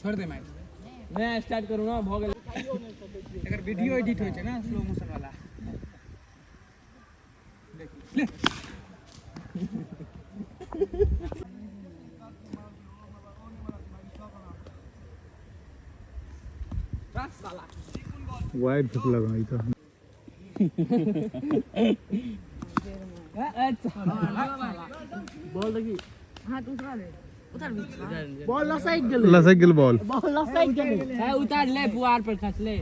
छोड़ दे मैच। मैं स्टार्ट करू ना, भऽ गेल। एकर वीडियो एडिट होइ छै ना, स्लो मोशन वाला। देख ले। वाइड फेंकलक हँ ई तऽ। बॉल देखी। बॉल लसकि गेलै। लसकि गेल बॉल। बॉल लसकि गेलै। है, उतार ले, पुआर पर खसले।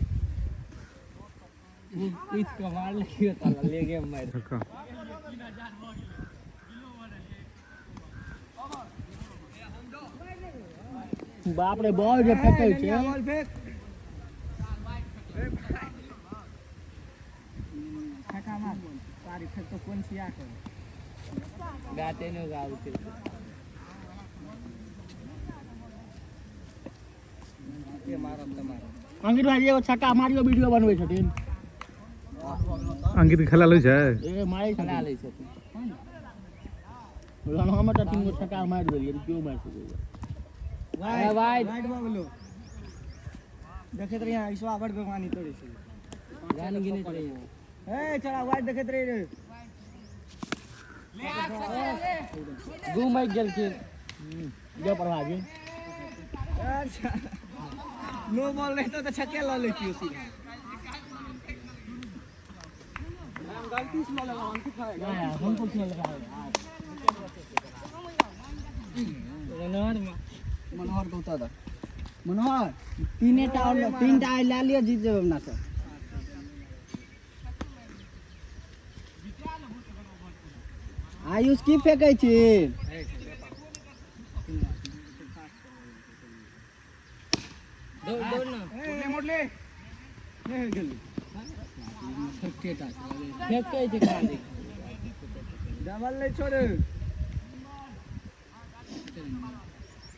उठ के मार ले, साला ले के मार। छक्का। बाप रे, बॉल जे फेकै छै। बॉल फेंक, छक्का मार, सारी फेंक तो कोन छिया कर। गाते न गाव छै। के मारब त मारब। अंकित भाई एगो छक्का मारियो, वीडियो बनबै छथिन। अंकित खेला लै छै। ए मारै खेला छथिन। लै छथिन। रन हम तऽ तीन गो छक्का मारि देलियै, केओ मारि सकैए? वाइड। वाइड। वाइड भऽ गेलो। देखैत रही ईसवा बड़ बेमानी करै छै। रन गिनैत रहियै। ए चला, वाइड देखैत रही रे। घूमि गेलखिन। जो प्रभाजी। अच्छा, नो बॉल रहितो तऽ छक्के लऽ लैतियौ सीधा। हम गलती से लऽ लेलहुँ अंकित भाई। हमको क्यों लगा? मनोहर। मनोहर के उतर। मनोहर, तीने टा और तीन टा लए लिअ, जीत जेबै अपना सब। आयुष, की फेकै छी? दौड़, दौड़ ना। मुरली, नहि गेली। फेकै छै खाली। डबल नहि छोड़े।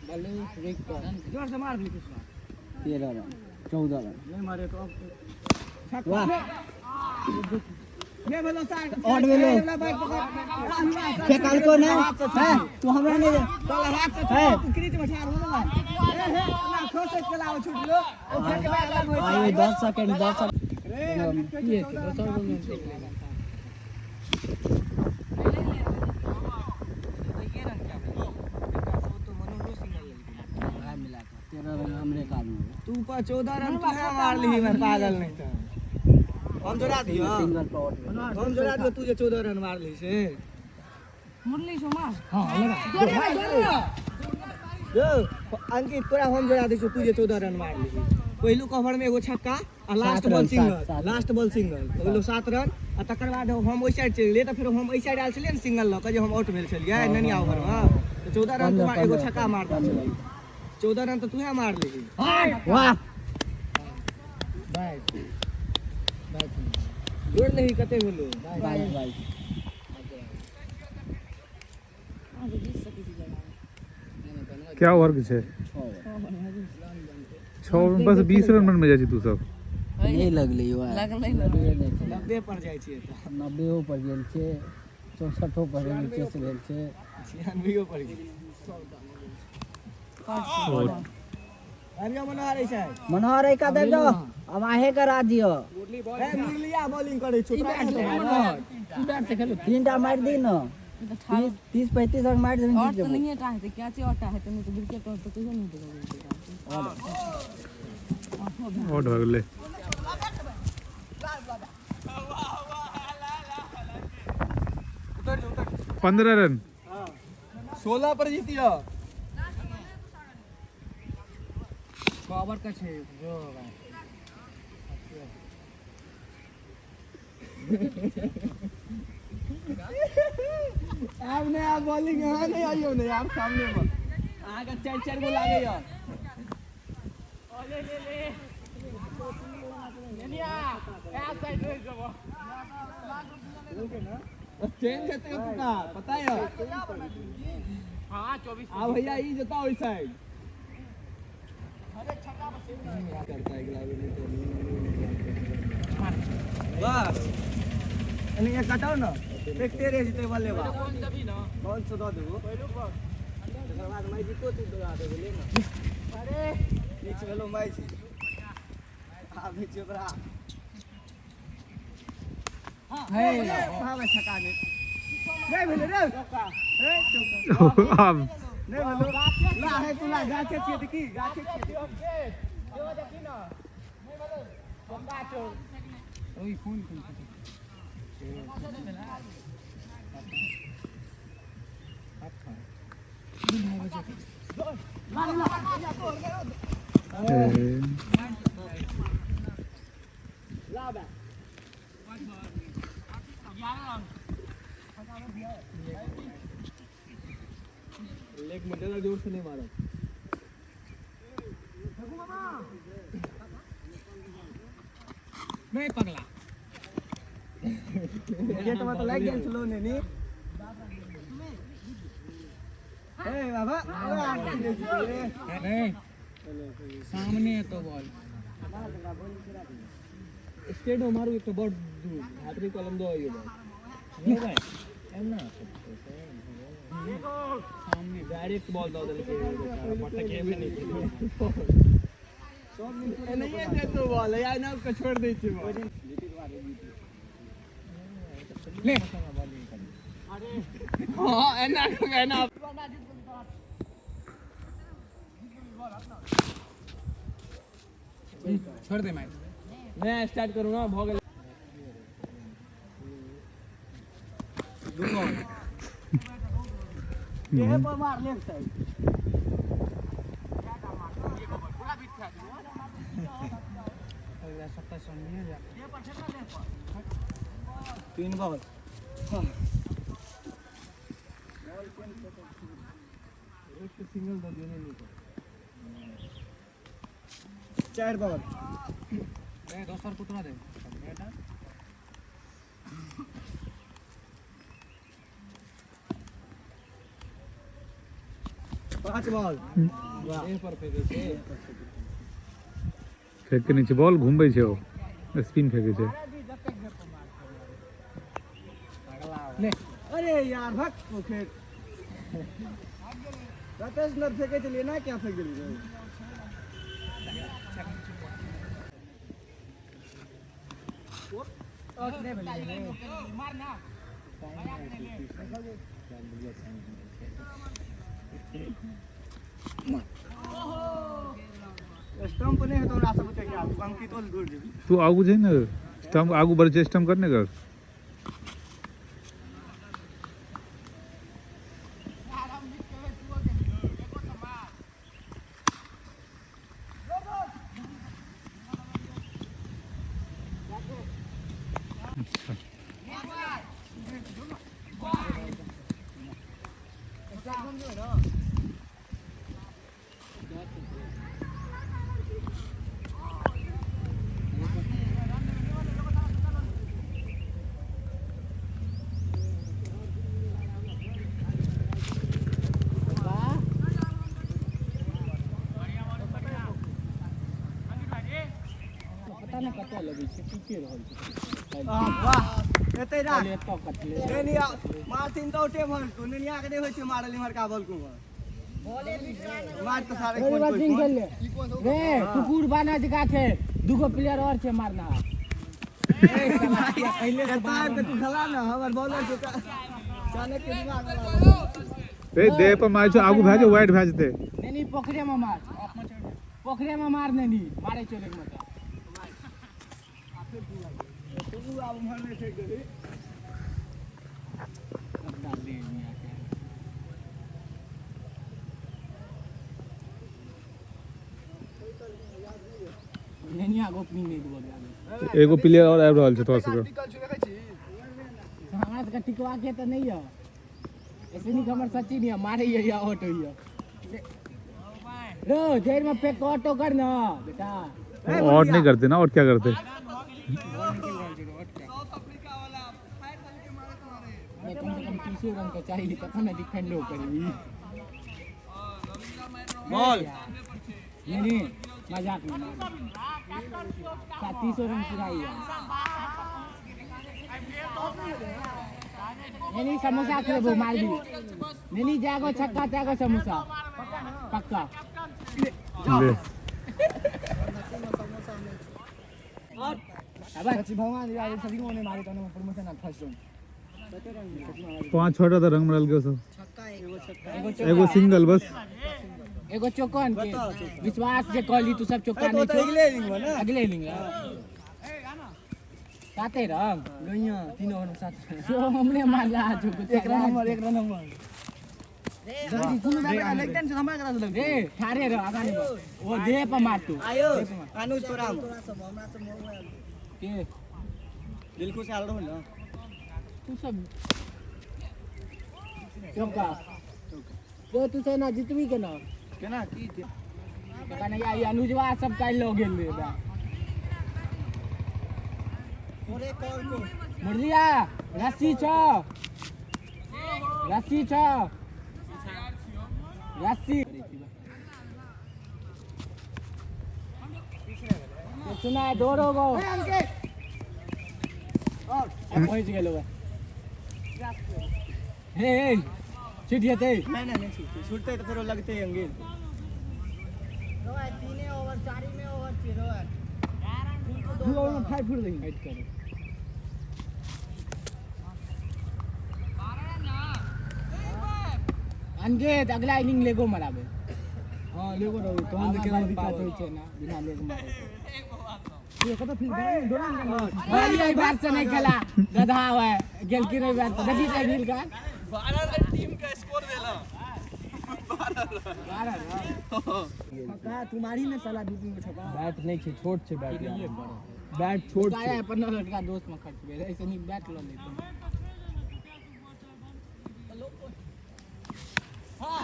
बल्लू रुकि कऽ। जोर से मार दी कुछ। 13 रन, 14 रन। नहीं मारे तो। वाह। नहीं भेलो साइड। आउट भेलो। बाइक पकड़। फेकलको नहि है तू, हमरा नहि। साला हाथ से। है। तू क्रीज में ठाड़ हो ना भाई। ए हे ना, खसैत के लाओ, छुटलो ओ फेंक के अलग होइ आयु छै। 10 सेकंड, 10 सेकंड। रे अंकित कहै की छै हेतै? 14 दोसर रन बॉल में काफी फेंक छौ। लेगा। मिला कऽ 13 रन हमरे काज में। तू पर 14 रन तू मारली, मैं पागल। नहीं तो हम जोड़ा दियो। सिंगल पर आउट भेल। हम जोड़ा दियो, तू जे 14 रन मारली से। मुरली छौ मार। हाँ, लगा यो अंकित, तोरा हम जोड़ा दै छियौ। तू जे 14 रन मारली, पहिलुक ओवर में एगो छक्का आ लास्ट सात बॉल रन, सिंगल। सात, सात। लास्ट बॉल सिंगल हो गेलो, 7 रन। आ तकर बाद हम ओहि साइड चलि गेलियै, तऽ फेर हम एहि साइड आयल छलियै ने सिंगल लऽ कऽ, जे हम आउट भेल छलियै ननिया ओवर में, तऽ 14 रन तू एगो छक्का मारता छलियै। 14 रन तऽ तूहे मारलिही। वाह। 22, जोड़ लही, कते भेलो? 22, 22। अहाँ तऽ जीत सकै छी जगह। क्या ओवर के छै? 6। 6 ओवर में बस 20 रन बनबै जाइ छी तू सब। नहि लगलै यौ। लगलै ने। 90 पर जाइ छियै तऽ। 90 पर गेल छै, 64 पर नीचे से भेल छै। 96 पर गेल। और आबि जाओ मनोहर, एहि साइड। मनोहर, एक दे दो, अब आहे करा दियो। ए मुरलिया, बॉलिंग करै छौ तोरा। तू बैट से खेलो। तीन टा मारि दी ने, 30, 30, 35 रन मारि देबही। और जीत तऽ जेबो। नहिये टा हेतै, कैचे और टा हेतै, नहि तऽ विकेट और तऽ कहियो नहि हेतै। आउट भऽ गेलै। 15 रन। 16 पर जीतियो। ओवर का छै जो भाई। आब नहि, आब बॉलिंग अहाँ नहि आइयो ने यार सामने पर, अहाँके चारि चारि गो लागैया। ले ले ले ननिया, ए साइड रहि जेबो। चेंज हेतै ओतुका, पता यऽ? हां, 24। आ भैया, ई जता ओहि साइड करता। अगला बेर नहीं तो बस। एने एक कटाउ न देखते रहि जेतै बल्ले बा कौन सो दऽ देबो तकर बाद मैजिको तू दऽ देबो ले न। अरे पीछ भेलो मैजिक आबै छी ओकरा हे भावे छका नहि नहि भेलै रे हे चौका आब नहि भेलो ला हे तू ला गाछे छियै तऽ की गाछे छियै ओई फोन कोन ए, ला बे लेग में ज्यादा जोर से नहीं मारो। नहीं पगला गेट में तो लागि गेल छलो ने नी ए बाबा नहीं सामने है तो बॉल स्टेट में मारू एक तो बहुत दूर हाथरी कलम दो आइयो बॉल नहीं भाई एम ना सामने डायरेक्ट बॉल दो दल के बेचारा पट्टा के भी नहीं नहीं दे तो बॉल यार ना उसको छोड़ दे छी बॉल ले हां एना एना छोड़ दे मैच मैं स्टार्ट करूं ना भ गेल देह पर मार लेग साइड तीन बॉल सिंगल दो दियो नहीं चार बॉल दोसर कुतना दे पांच बॉल देह पर फेंके छै फेंक के नीचे बॉल घूमबै छै ओ स्पिन फेंकै छै। ले अरे यार भक वो फेंक कते सुंदर फेंके चलिए ना क्या फेंक देली स्टंप नहीं है तो हमरा सब के क्या अंकित तो दूर जेबी। तू आगू छै ने स्टम्प आगू बढ़ै छै स्टम्प कर ने कर। पता नहि कतऽ लगै छै टीके रहल छै। वाह एते राख। पहिले एतऽ कटलै। नेनिया मारथिन तऽ औटे भर तू नेनिया के नहि होइ छै मारल इम्हरका बॉल कुम्हर मार तऽ सारे कोन कोन कोन। रे कुकुर बाना जका छै दूगो प्लेयर और छै मारना। पहिले से आबि कऽ तू खेला ने हमर बॉलर छौ चाणक्य दिमाग वाला। ए देह पर मारै छै आगू भए जेतै वाइड भए जेतै। नहीं नहीं पोखरे में मार पोखरे में मार नहीं नहीं मारे चले मत। तू आब उम्हर नहि फेंक देबही। डाल दे मियां के। नहीं गोपनी नहीं देबो आगे। एगो प्लेयर और आबि रहल छै तोरा सबके। हमरा सबके टिकवा के तऽ नहीं है ऐसे नहीं हमर सचिन है मारे ये या ऑटो ये रो जेर में पे ऑटो कर ना बेटा। और नहीं करते ना और क्या करते। नहीं कम से कम 30 रन का चाहिए तखन ना डिफेंडो करबी। बॉल नहीं नहीं मजाक में मार 30 रन पुराई है। नहीं समोसा खेबो मार दी। नहीं जागो छक्का जागो समोसा पक्का। ले अब भगवान यार सभी को ने मारे तो प्रमोशन फर्स्ट रन। 5 6 टा रंग मरल गयो सब। एगो सिंगल बस एगो चौकन के विश्वास जे कहली तू सब चौका नहीं तो अगले इनिंग में ना अगले इनिंग साते रंग गइया 3 ओवर में 7 जो हमने मारला जो एक रन नंबर एक रन नंबर जल्दी कोनो बैट लगते न हमरा करा लगते रे ठारे रह आगा नहीं वो देह पर मार तू आयो अनुज तोरा के दिल खुश आल रहो ना तू सब चौका तो तू से ना जितबी के ना केना की पता नहीं आई अनुजवा सब काल लो गेल रे बा। मुरलिया रस्सी छ रस्सी छ रस्सी सुना दौड़ो गो पहुंच गेलो बा। हे हे छूट जेतै। नहीं नहीं नहीं छूटते छूटते तो फिर लगते अंगेल। 3 ओवर 4 में ओवर 0 2 ओवर में 5 फुट देंगे। वेट करो अनगेत अगला इनिंग लेगो मराबे। हां लेगो रहो तहन आगा के बड़ दिक्कत दिक्कत होई होई छै ना बिना लेगो मारे ये कत फिर दौड़ान भाई एक बार से नहीं खेला गधा हुआ है गेल की नहीं बात देखी छै नील का 12 रन टीम का स्कोर देला। 12 पक्का तुम्हारी ने साला बीपी में छपा बैट नहीं छै छोट छै बैट यार बैट छोट छै अपन लड़का दोस्त में खर्च भेल ऐसे नहीं बैट ल लेते।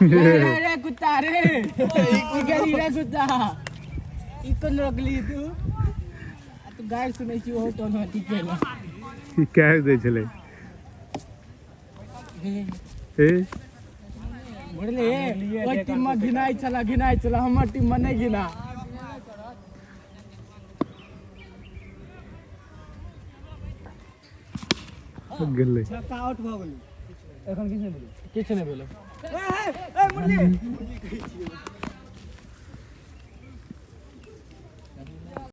रे रे कुत्ता रे ई गेली रे कुत्ता ई कोन रोकली तू तू गाइड सुनै छी ओहो टोन ठीक केला ई कैच दै छलै। ए बुझली ओहि टीम में घिनाइ छला घिनाइ छला हमर टीम में नहीं घिना। गेलै छक्का आउट भ गेलै। एखन किछ नहि भेलै किछु नहि भेलै। ए ए मुरली मुरली कहै छियै।